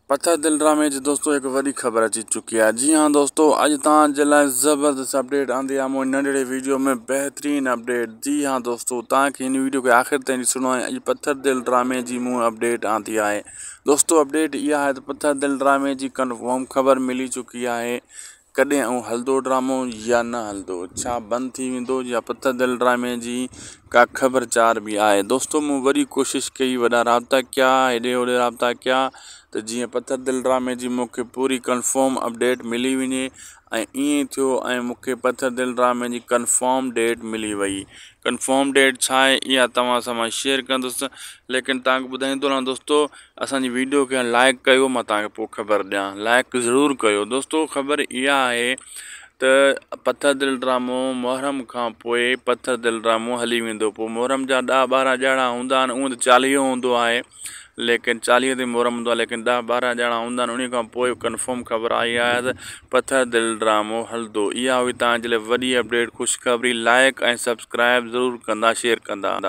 پٿر دل ڊرامي جي دوستو هڪ وڏي خبر اچي چڪي آهي جي ها دوستو اڄ توهان جي لاء زبردست اپڊيٽ آندي آهي مون ننڍڙي ويڊيو ۾ بهترين اپڊيٽ جي ها دوستو توهان کي هن ويڊيو کي آخر تائين ڏسڻو آهي اڄ پٿر دل ڊرامي جي مون اپڊيٽ آندي آهي دوستو اپڊيٽ اها آهي ته پٿر دل ڊرامي جي ڪنفرم خبر ملي چڪي آهي ڪڏهن اهو هلندو ڊرامو يا نه هلندو؟ ڇا بند ٿي ويندو يا پٿر دل ڊرامي جي ڪا خبر چار به آهي؟ دوستو مون وڏي ڪوشش ڪئي وڏا رابطا ڪيا هيڏي هوڏي رابطا ڪيا ته جيئن پٿر دل ڊرامي جي مون کي پوري ڪنفرم اپڊيٽ ملي وڃي ۽ ائين ٿيو ۽ مون کي پٿر دل ڊرامي جي ڪنفرم ڊيٽ ملي وئي ڪنفرم ڊيٽ ڇا آهي اها توهان سان مان شيئر ڪندس ليڪن توهان کي ٻڌائيندو رهان دوستو اسان جي ويڊيو کي لائڪ ڪيو مان توهان کي پوء خبر ڏيان لائڪ ضرور ڪيو دوستو خبر اها آهي ته پٿر دل ڊرامو محرم کان پوء پٿر دل ڊرامو هلي ويندو پوء محرم جا ڏهه ٻارهن ڄاڻا هوندا آهن اونئن ته چاليهو هوندو آهي ليڪن چاليهه تي محرم هوندو آهي ليڪن ڏهه ٻارهن ڄاڻا هوندا آهن انهي کان پوء ڪنفرم خبر آئي آهي ته پٿر دل ڊرامو هلندو اها هئي توهان جي لاء وڏي اپڊيٽ خوشخبري لائڪ ۽ سبسڪرائب ضرور ڪندا شيئر ڪندا.